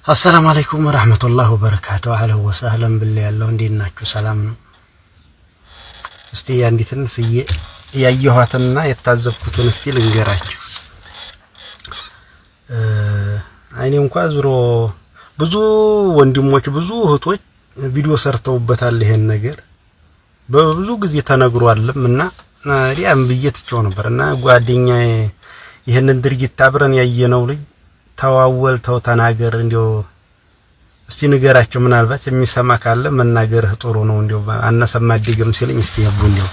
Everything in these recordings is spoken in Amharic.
السلام عليكم ورحمة الله وبركاته። أهلا وسهلا ብል ያለው እንዴት ናችሁ? ሰላም ነው። እስቲ አንዲትን ስዬ ያየኋትና የታዘብኩትን እስቲ ልንገራችሁ። እኔ እንኳ ዙሮ ብዙ ወንድሞች ብዙ እህቶች ቪዲዮ ሰርተውበታል። ይሄን ነገር በብዙ ጊዜ ተነግሯልም እና ሪያም ብዬ ትቼው ነበር እና ጓደኛዬ ይሄንን ድርጊት አብረን ያየነው ልጅ ተዋወል ተው ተናገር፣ እንዲያው እስቲ ንገራቸው፣ ምናልባት የሚሰማ ካለ መናገርህ ጥሩ ነው፣ እንዲያው አነሰም አደገም ሲለኝ እስቲ ያቡ እንዲያው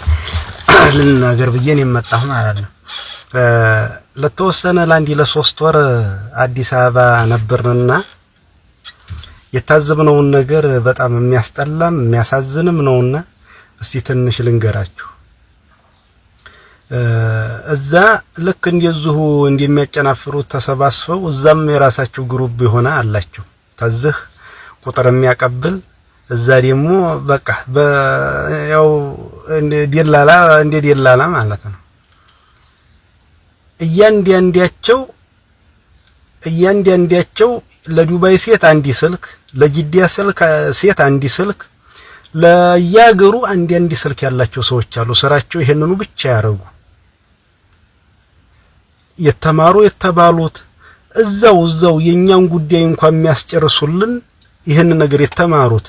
ልናገር ብዬ እኔም መጣሁ ማለት ነው። ለተወሰነ ለአንድ ለሶስት ወር አዲስ አበባ ነበርንና የታዘብነውን ነገር በጣም የሚያስጠላም የሚያሳዝንም ነውና እስቲ ትንሽ ልንገራችሁ። እዛ ልክ እንደዚሁ እንደሚያጨናፍሩት ተሰባስበው እዛም የራሳቸው group የሆነ አላቸው። ተዝህ ቁጥር የሚያቀብል እዛ ደግሞ በቃ ያው እንደ ደላላ እንደ ደላላ ማለት ነው። እያንዳንዳቸው እያንዳንዳቸው ለዱባይ ሴት አንድ ስልክ፣ ለጅዳ ስልክ ሴት አንድ ስልክ፣ ለያገሩ አንድ አንድ ስልክ ያላቸው ሰዎች አሉ። ስራቸው ይሄንኑ ብቻ ያረጉ የተማሩ የተባሉት እዛው እዛው የኛን ጉዳይ እንኳን የሚያስጨርሱልን ይህን ነገር የተማሩት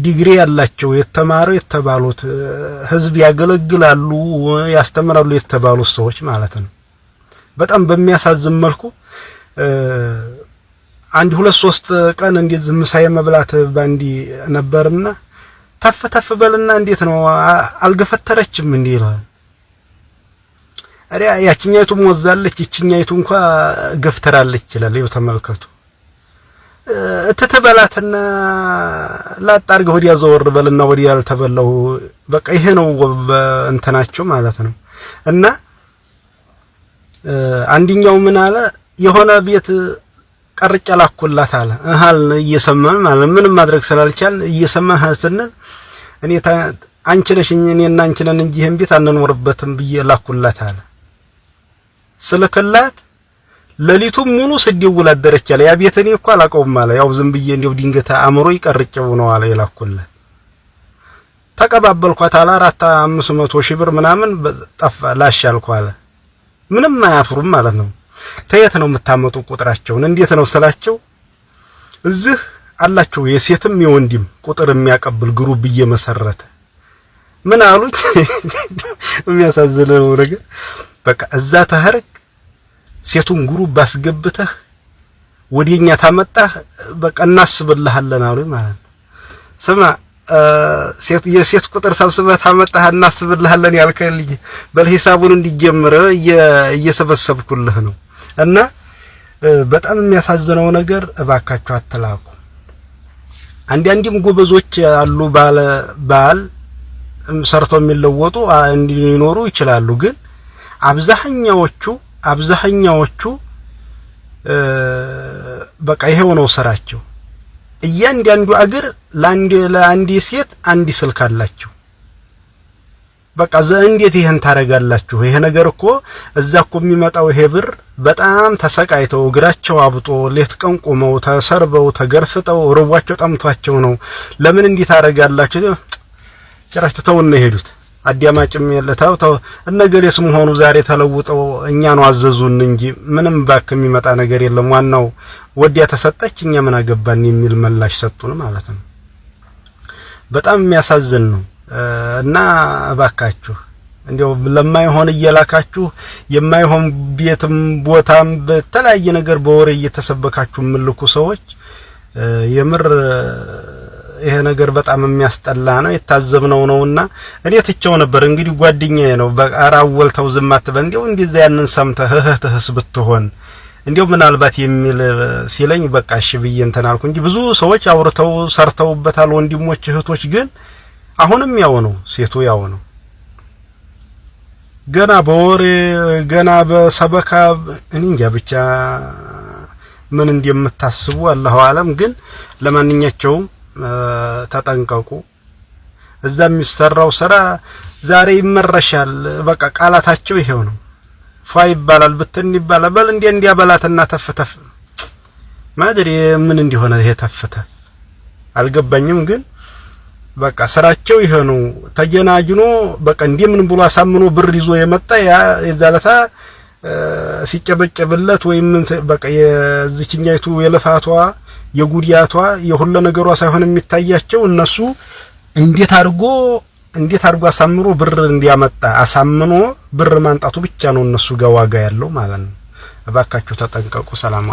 ዲግሪ ያላቸው የተማሩ የተባሉት ህዝብ ያገለግላሉ ያስተምራሉ የተባሉት ሰዎች ማለት ነው። በጣም በሚያሳዝን መልኩ አንድ ሁለት ሶስት ቀን እንደዚህ ምሳ የመብላት ባንዲ ነበርና ተፍ ተፍ በልና እንዴት ነው አልገፈተረችም እንዲህ ይለዋል። አሪያ ያችኛይቱ ሞዛለች፣ ይችኛይቱ እንኳ ገፍተራለች ይላል። ይኸው ተመልከቱ። እትትበላትና ላጥ አድርገህ ወዲያ ዘወር በልና ወዲያ ያልተበላው በቃ ይሄ ነው እንትናቸው ማለት ነው። እና አንድኛው ምን አለ፣ የሆነ ቤት ቀርጬ ላኩላት አለ። እሃል እየሰማን ማለት ምንም ማድረግ ስላልቻል እየሰማን ስንል እኔ አንቺ ነሽ እኔና አንቺ ነን እንጂ ይሄን ቤት አንኖርበትም ብዬ ላኩላት አለ። ስልክላት ሌሊቱን ሙሉ ስደውል አደረች አለ። ያ ቤት እኔ እኮ አላውቀውም አለ። ያው ዝም ብዬ እንደው ድንገት አእምሮ ይቀርጨው ነው አለ የላኩላት። ተቀባበልኳት አለ 400-500 ሺህ ብር ምናምን ጠፋ ላሽ አልኩ አለ። ምንም አያፍሩም ማለት ነው። ተየት ነው የምታመጡ ቁጥራቸውን እንዴት ነው ስላቸው፣ እዚህ አላቸው የሴትም የወንድም ቁጥር የሚያቀብል group እየመሰረተ ምን አሉኝ። የሚያሳዝነው ነገር በቃ እዛ ተህርክ ሴቱን group አስገብተህ ወደኛ ታመጣህ በቃ እናስብልሃለን አሉኝ ማለት ነው። ስማ ሴት የሴት ቁጥር ሰብስበህ ታመጣህ እናስብልሃለን ያልከህ ልጅ በል ሂሳቡን እንዲጀምር እየሰበሰብኩልህ ነው። እና በጣም የሚያሳዝነው ነገር እባካችሁ አትላኩ። አንዳንድም ጎበዞች ያሉ ባለ ባል ሰርተው የሚለወጡ እንዲኖሩ ይችላሉ። ግን አብዛኛዎቹ አብዛኛዎቹ በቃ ይሄው ነው ስራቸው። እያንዳንዱ አገር ለአንድ ለአንድ ሴት አንድ ስልክ አላቸው። በቃ እንዴት ይሄን ታረጋላችሁ? ይሄ ነገር እኮ እዛ እኮ የሚመጣው ይሄ ብር በጣም ተሰቃይተው እግራቸው አብጦ ሌት ቀን ቆመው ተሰርበው ተገርፍጠው ርቧቸው ጠምቷቸው ነው። ለምን እንዲህ ታረጋላችሁ? ጭራሽ ትተውን ነው የሄዱት። አዳማጭም የለ። ተው ተው እነገሌስ መሆኑ ዛሬ ተለውጠው እኛ ነው አዘዙን እንጂ ምንም ባክ የሚመጣ ነገር የለም። ዋናው ወዲያ ተሰጠች እኛ ምን አገባን የሚል ምላሽ ሰጡን ማለት ነው። በጣም የሚያሳዝን ነው። እና እባካችሁ እንዲያው ለማይሆን እየላካችሁ የማይሆን ቤትም ቦታም በተለያየ ነገር በወሬ እየተሰበካችሁ የምልኩ ሰዎች የምር ይሄ ነገር በጣም የሚያስጠላ ነው። የታዘብነው ነውና እኔ ትቼው ነበር። እንግዲህ ጓደኛዬ ነው በቃ አወልተው ዝም አትበል እንዲያው እንደዚያ ያንን ሰምተህ እህትህስ ብትሆን እንዲያው ምናልባት የሚል ሲለኝ በቃ እሺ ብዬ እንትን አልኩ እንጂ ብዙ ሰዎች አውርተው ሰርተውበታል። ወንድሞች እህቶች ግን አሁንም ያው ነው፣ ሴቱ ያው ነው። ገና በወሬ ገና በሰበካ እኔ እንጃ ብቻ ምን እንደምታስቡ አላሁ አለም። ግን ለማንኛቸውም ተጠንቀቁ። እዛ የሚሰራው ስራ ዛሬ ይመረሻል። በቃ ቃላታቸው ይሄው ነው። ፏ ይባላል፣ ብትን ይባላል። በል እንዲያ እንዲያ በላትና ተፍ ተፍ ማድሪ ምን እንዲሆነ ይሄ ተፍተ አልገባኝም። ግን በቃ ስራቸው ይሄ ነው። ተጀናጅኖ በቃ እንደምን ብሎ አሳምኖ ብር ይዞ የመጣ ያ የዛለታ ሲጨበጨብለት ወይም በቃ የዚችኛይቱ የልፋቷ የጉዲያቷ የሁለ ነገሯ ሳይሆን የሚታያቸው እነሱ እንዴት አድርጎ አሳምሮ ብር እንዲያመጣ፣ አሳምኖ ብር ማንጣቱ ብቻ ነው እነሱ ጋር ዋጋ ያለው ማለት ነው። እባካችሁ ተጠንቀቁ። ሰላም።